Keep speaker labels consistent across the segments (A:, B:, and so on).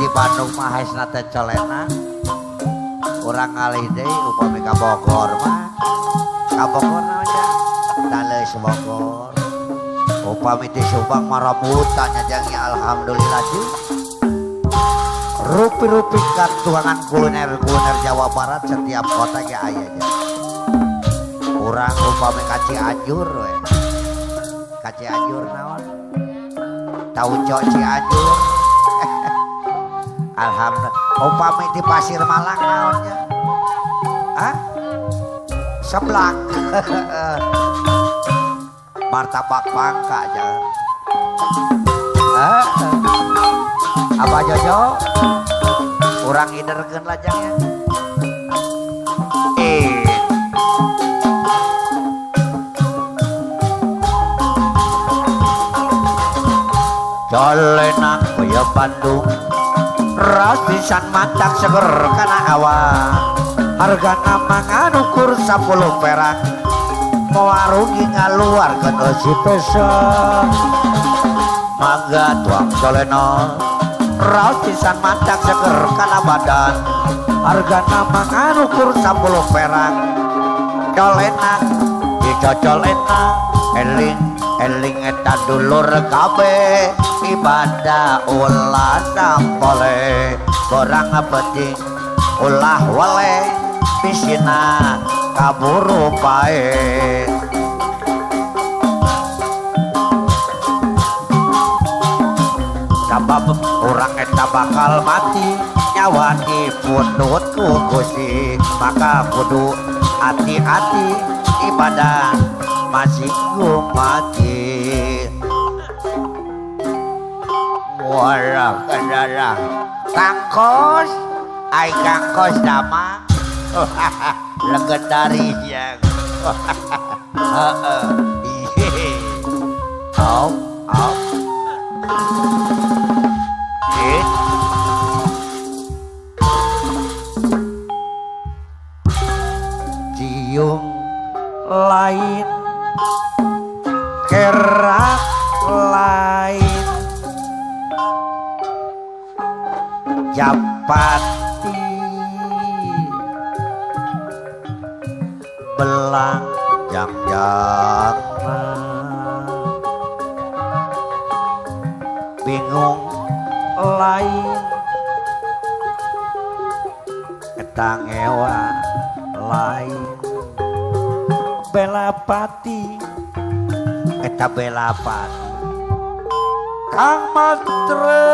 A: Di Bandung mah haesna teh colenak. Urang ngalih deui upami ka Bogor mah. Ka Bogor naon nya? Taleus Bogor. Upami ti Subang mah rambutan nya jang ya alhamdulillah sih. Rupi-rupi katuangan kuliner-kuliner Jawa Barat setiap kota ge aya nya. Urang upami ka Cianjur we. Ka Cianjur naon? Tauco Cianjur. Alhamdulillah. Upami di Pasir Malang naonnya? Hah? Seblak. Martabak pangka aja. Hah? Apa Jojo? Urang iderkeun lajangnya. Eh. Colenak kaya Bandung, raos pisan matak seger kana awak. Hargana mangan ukur 10 perak, moal rugi ngaluarkeun eusi peso. Mangga tuang colenak, raos pisan matak seger kana badan. Hargana mangan ukur 10 perak. Colenak dicocol enak, eling eling eta dulur kabeh, ibadah ulah sampole, borang penting ulah wale, bisina kaburu pae. Sabab urang eta bakal mati, nyawa dipundhut ku Gusti, maka kudu hati-hati ibadah masih mati. Walah kedalah kangkos, ai kangkos damang legendaris ya. Heeh. Au au. Eh. Cium lain, kerak lain, japati belang jang-jang, bingung lain, etangewa lain, belapati eta belapati Kang Matre.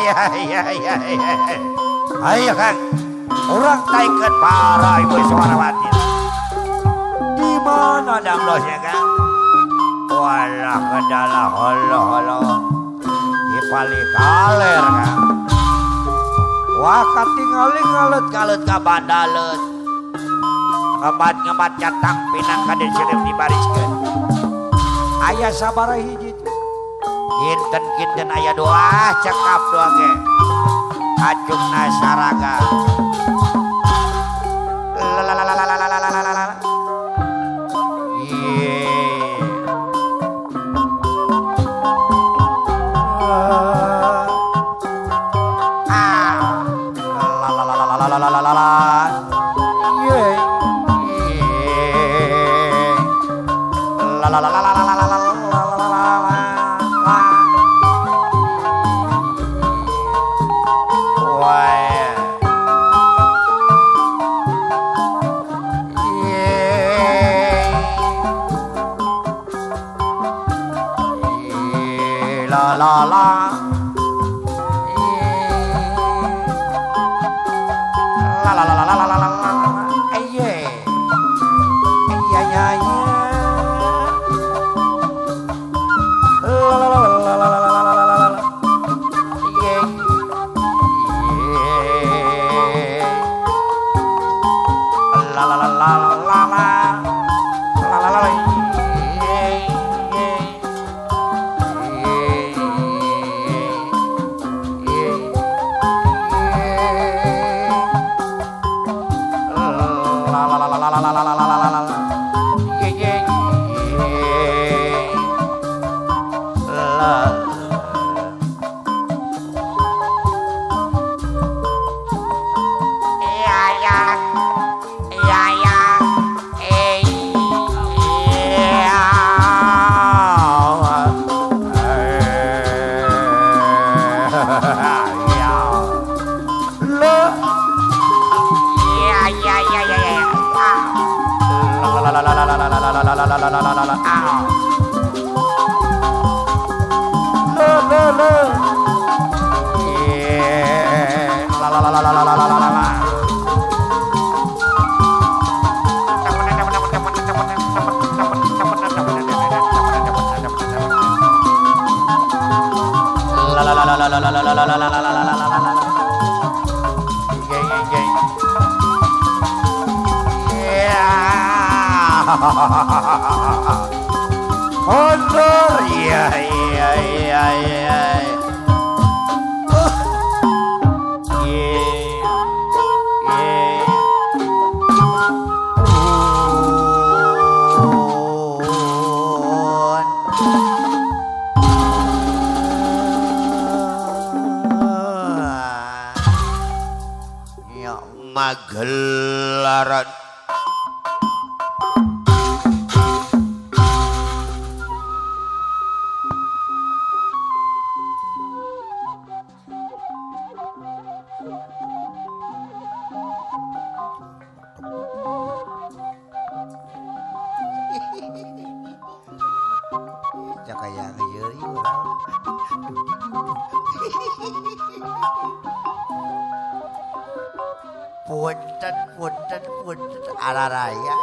A: Iya iya iya iya. Ayo Kang, urang taikeun para ibu Sumarawati. Di mana danglosnya Kang? Walah kedalah holo holo. Di palih kaler Kang. Wah katingali ngalet-ngalet ka bandaleut. Ngebat-ngebat catang pinang ka diseureup dibariskeun. Aya sabaraha hiji. Kinten-kinten aya doa cekap doa ge. Acungna saraga. Lalalalalalalalalala. Ye. Ah. Lalalalalalala. Ye. Lalalalalalala. Ya. Lo. Ya ya ya ya ya. La la la la la la la la la la la la la. Lo lo lo. La la la la la la la la la. La la la la la la la la la la la la la la. Honor, iya iya iya iya. Magelaran cakaya ngejeuri urang. Punten punten punten araraya.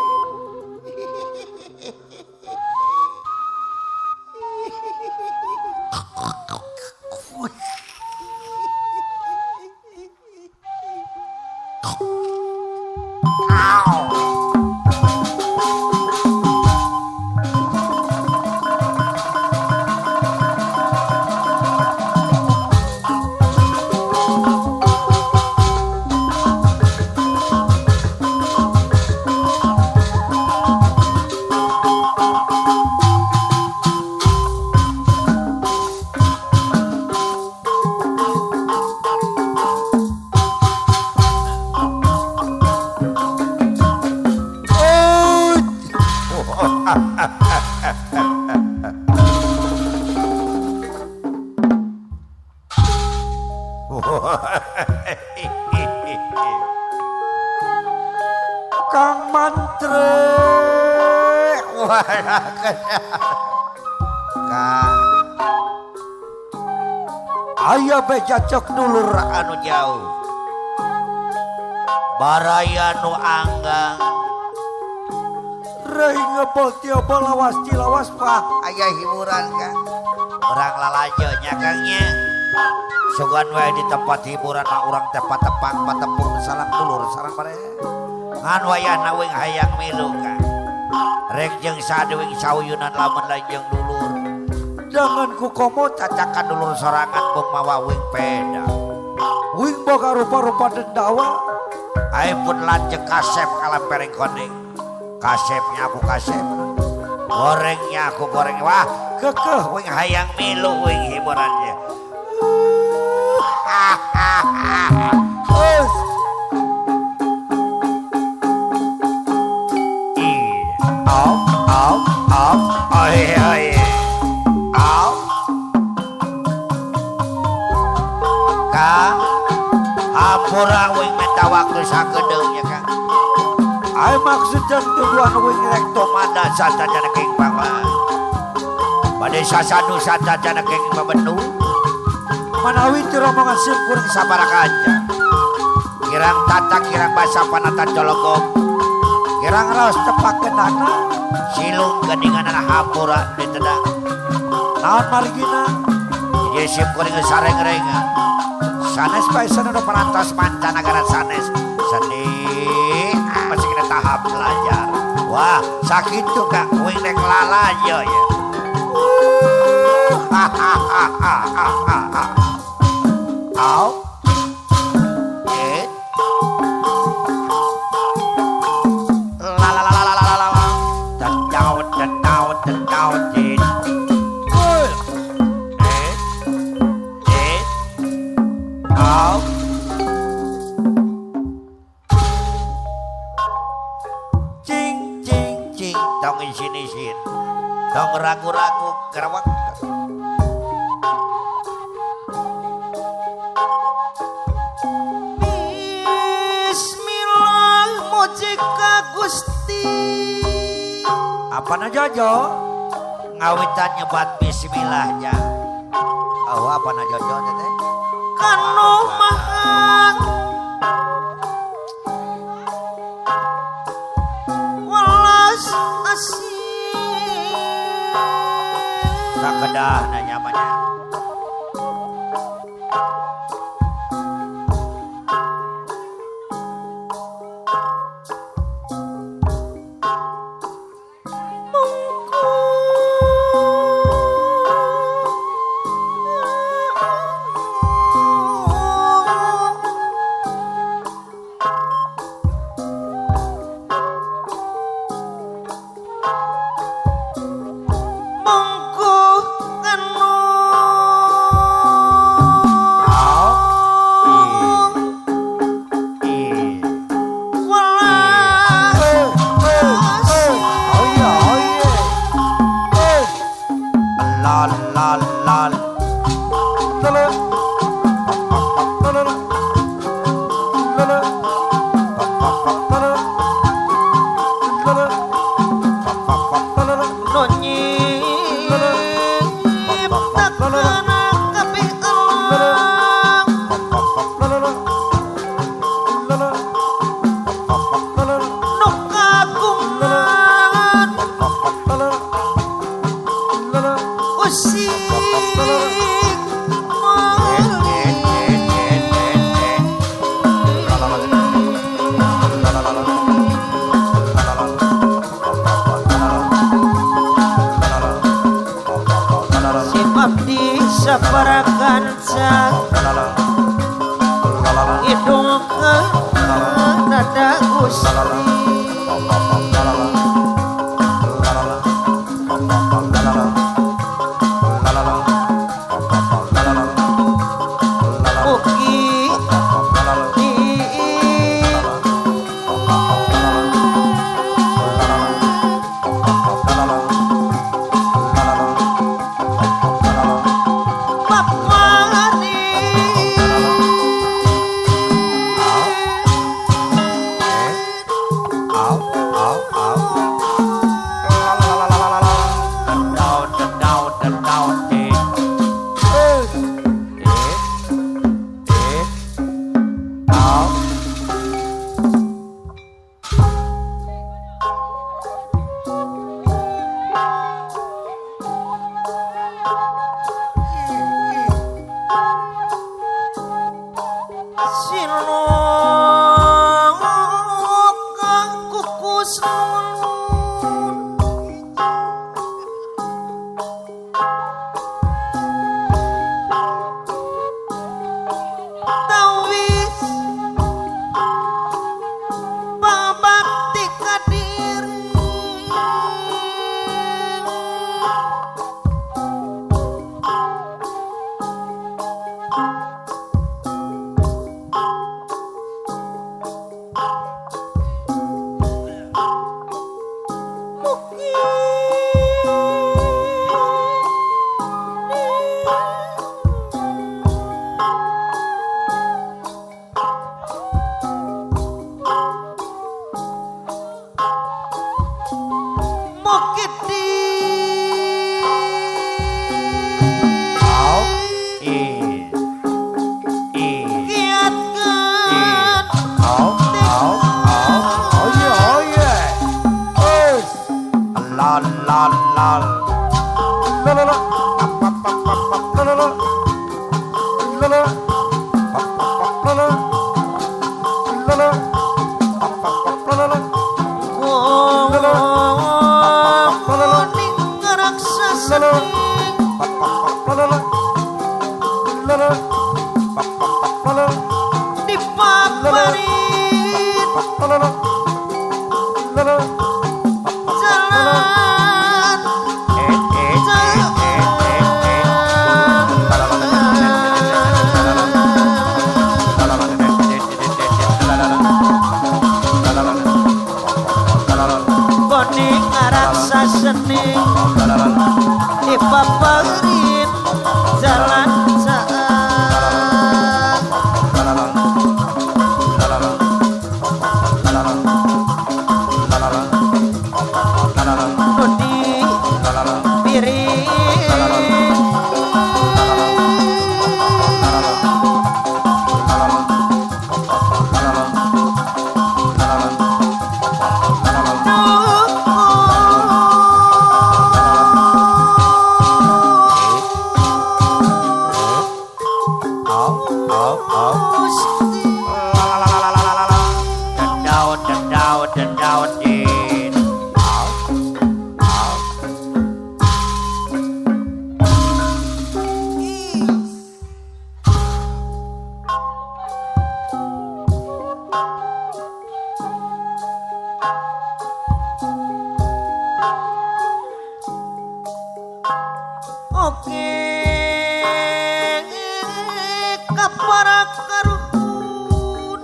A: Kang Mantri, Kang, aya beja cek dulur anu jauh, baraya nu anggang, rei ngebol tiobol lawas cilawas pak, aya hiburan kang, urang lalajo nya kang nya. Sugan wae di tempat hiburan mah urang teh patepang patepung sareng dulur sareng baraya. Ngan wayahna wing hayang milu kang. Rek jeung saduwing sauyunan lamun lain jeung dulur. Jangan ku komo cacakan dulur sorangan bung mawa wing peda. Wing boga rupa-rupa dendawa. Ae pun lanceuk kasep kalampereng koneng. Kasepnya aku kasep. Gorengnya aku goreng. Wah, kekeh wing hayang milu wing hiburannya. Hampura wing minta waktu sakedeung nya Kang. Ai maksud jeung tujuan wing rek tumada satajana king pama. Bade sasadu satajana king pabendu. Manawi ti rombongan sim kuring sabaraha kaca. Kirang tatak kirang basa panatan jologog. Kirang raos tepak kendana silung geninganana hampura ditedang. Naon margina? Jadi sim kuring sareng-rengan. Sanes paesan anu parantos mancanagara sanes seni masih kena tahap belajar. Wah, sakitu Kak wing rek lalajo ya. Au. Eh. La la la la la la la. Tadau tadau tadau dit. Eh. Eh. Au. Cing cing cing tong isin-isin. Tong ragu-ragu gerawak. Apa na Jojo? Ngawitan nyebat bismillahnya. Oh, apa na Jojo teteh?
B: Kanu maha welas asih.
A: Sakedah nanya manya.
B: Gusti.
A: Daud din.
B: Oke kapara karuhun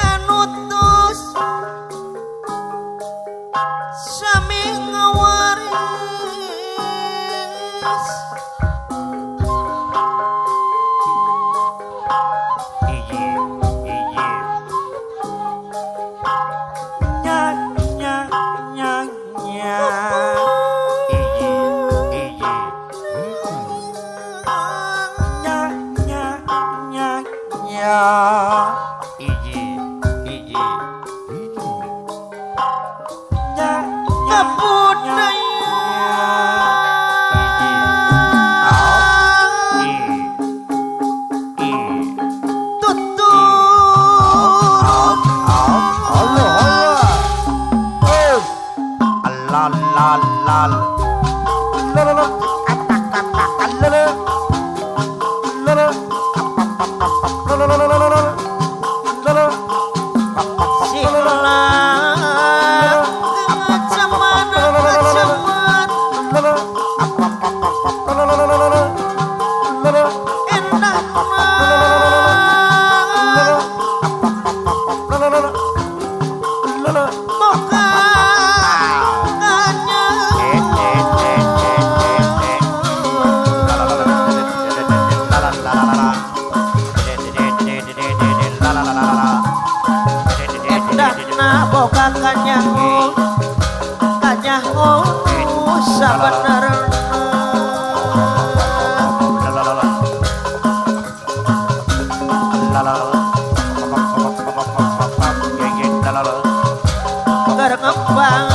B: enutus sami ngawaris
A: Iji, iji. Nya, nya, nya, nya. Iji, iji. Nya, nya, nya, nya. Iji, iji. Nya, nya,
B: kebudayaan
A: I, I.
B: tuturun
A: Allah, Allah. La la la la la la la la la la
B: sila ngacaman ngacaman endahna boga kanya. Endahna boga kanyaho kanyaho sabenerna. Keur ngembang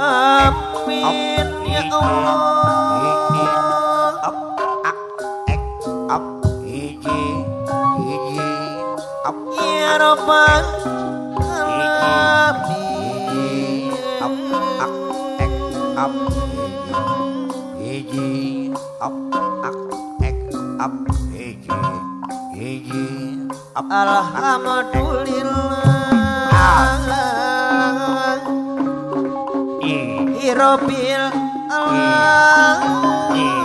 B: Amin ya Allah. Ya Rabbal Alamin. Alhamdulillah Rabbil Alamin.